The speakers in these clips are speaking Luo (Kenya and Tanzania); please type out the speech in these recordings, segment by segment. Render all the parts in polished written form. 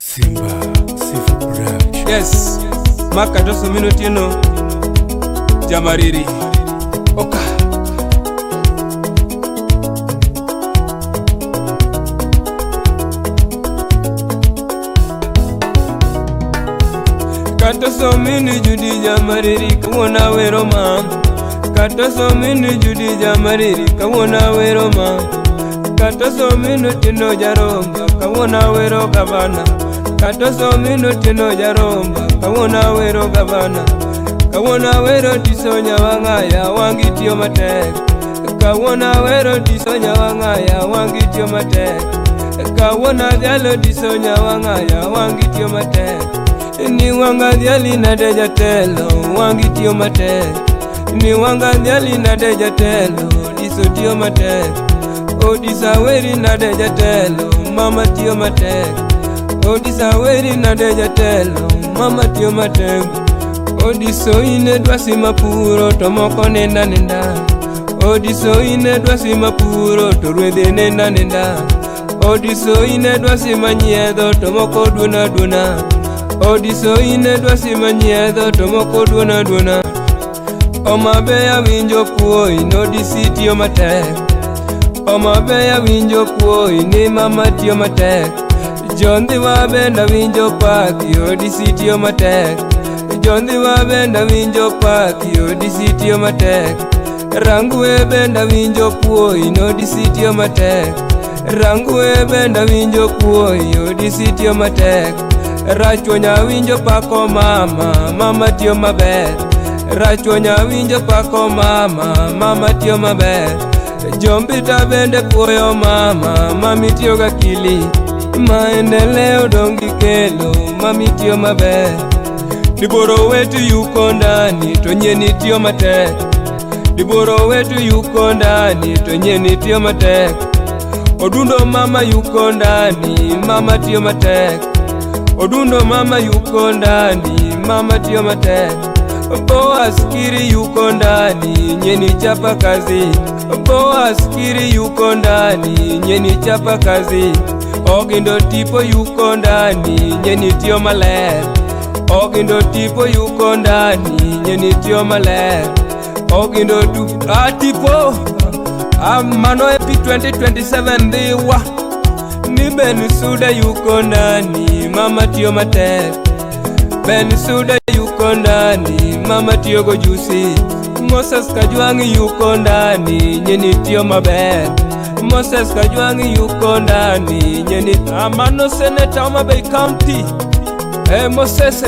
Simba Sifa Production. Yes, Makatoso mino tieno Jamariri. Oka. Katoso mini Judy Jamariri kawuono awero ma. Katoso mini Judy Jamariri kawuono awero ma. Katoso mino tieno Jaromba kawuono awero gavana. Katoso mino tieno Jaromba kawuono awero gavana. Kawuono awero tiso nyawang'aya wangi tiyo matek. Kawuono awero tiso nyawang'aya wangi tiyo matek. Kawuono adhialo tiso nyawang'aya wangi tiyo matek. Ni wanga dhiali nade jatelo wangi tiyo matek. Ni wanga dhiali nade jatelo diso tiyo matek. Odisa weri nade jatelo mama tiyo matek. Odisa weri nade jatelo mama tiyo matek. Odiso ine dwasi mapuro to moko nenda nenda. Odiso ine dwasi mapuro to rwedhe nenda nenda. Odiso ine dwasi manyiedho to moko duona duona. Odiso ine dwasi manyiedho to moko duona duona. Homa Bay awinjo puoyi nodisi tiyo matek. Homa Bay awinjo puoyi ni mama tiyo matek. Jondhiwa bende awinjo paki odisi tiyo matek. Jondhiwa bende awinjo paki odisi tiyo matek. Rangwe bende awinjo puoyi nodisi tiyo matek. Rangwe bende awinjo puoyi odisi tiyo matek. Rachuonya awinjo pako mama, mama tiyo maber. Rachuonya awinjo pako mama, mama tiyo maber. Jombita bende puoyo mama, mami tiyo gakili. Maendeleo dongi kelo, mami tiyo maber. Diboro wetu yuko ndani, to nyeni tiyo matek. Diboro wetu yuko ndani, to nyeni tiyo matek. Odundo mama yuko ndani, mama tiyo matek. Odundo mama yuko ndani, mama tiyo matek. Boaz Kiri yuko ndani, nyeni chapa kazi. Boaz Kiri yuko ndani, nyeni chapa kazi. Ogindo tipo yuko ndani, nyeni tiyo maler. Ogindo tipo yuko ndani, nyeni tiyo maler. Ogindo tu tipo mano e P2027 dhiwa. Ni Ben Suda yuko ndani, mama tiyo matek. Ben Suda yuko ndani, mama tiyo gojusi. Moses Kajwang' yuko ndani, nyeni tiyo maber. Moses Kajwang' yuko ndani, nyeni amano Senator Homa Bay County. Moses.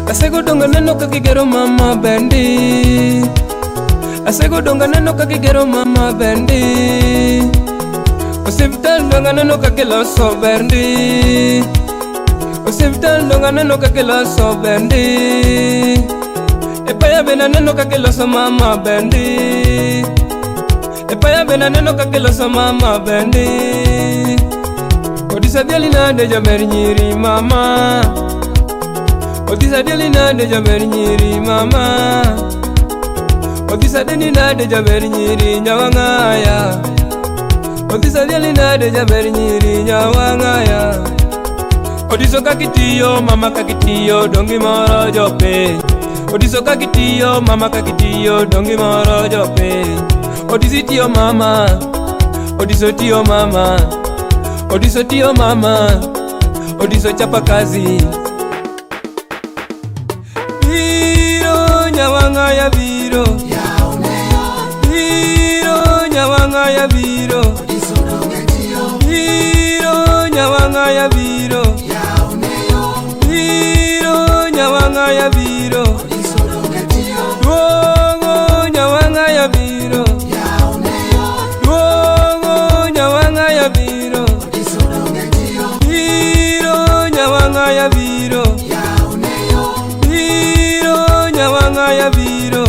Asegodongo neno kaka igero mama bendi. Asegodongo neno kaka igero mama bendi. Osiptal dongo neno kaka iloso berndi. Osiptal dongo neno kaka iloso berndi. E paya bende aneno kaka iloso mama berndi. E paya bende aneno kaka iloso mama berndi. Odisa dhiali nade jaber nyiri mama. Odisa dhiali nade jaber nyiri mama. Odisa deni nade jaber nyiri nyawang'aya. Odisa dhiali nade jaber nyiri nyawang'aya. Odiso kakitiyo mama kakitiyo dongi moro jopiny. Odiso kakitiyo mama kakitiyo dongi moro jopiny. Odisi tiyo mama. Odiso tiyo mama. Odiso tiyo mama. Odiso chapa kazi. Biro nyawang'aya biro. Biro nyawang'aya biro. Biro nyawang'aya biro. Biro nyawang'aya biro. Duogo nyawang'aya biro. Duogo nyawang'aya biro. Biro nyawang'aya biro. Biro nyawang'aya biro.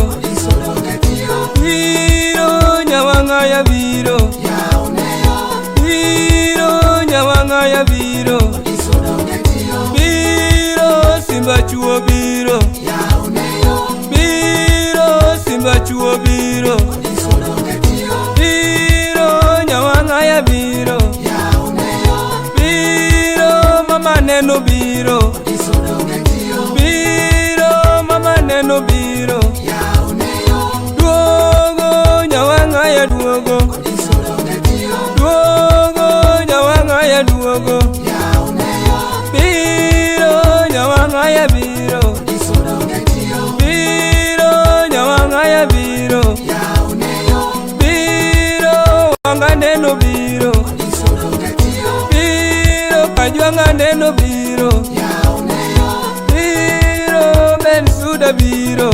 Biro nyawang'aya biro. Biro nyawang'aya biro. Biro simba chuo biro. Yaone. neno biro. Biro mama neno biro. Duogo nyawang'aya duogo. Duogo nyawang'aya duogo. Biro nyawang'aya biro. Biro nyawang'aya biro. Biro wanga neno biro. Biro kajwang'a neno biro. Biro Ben Suda biro.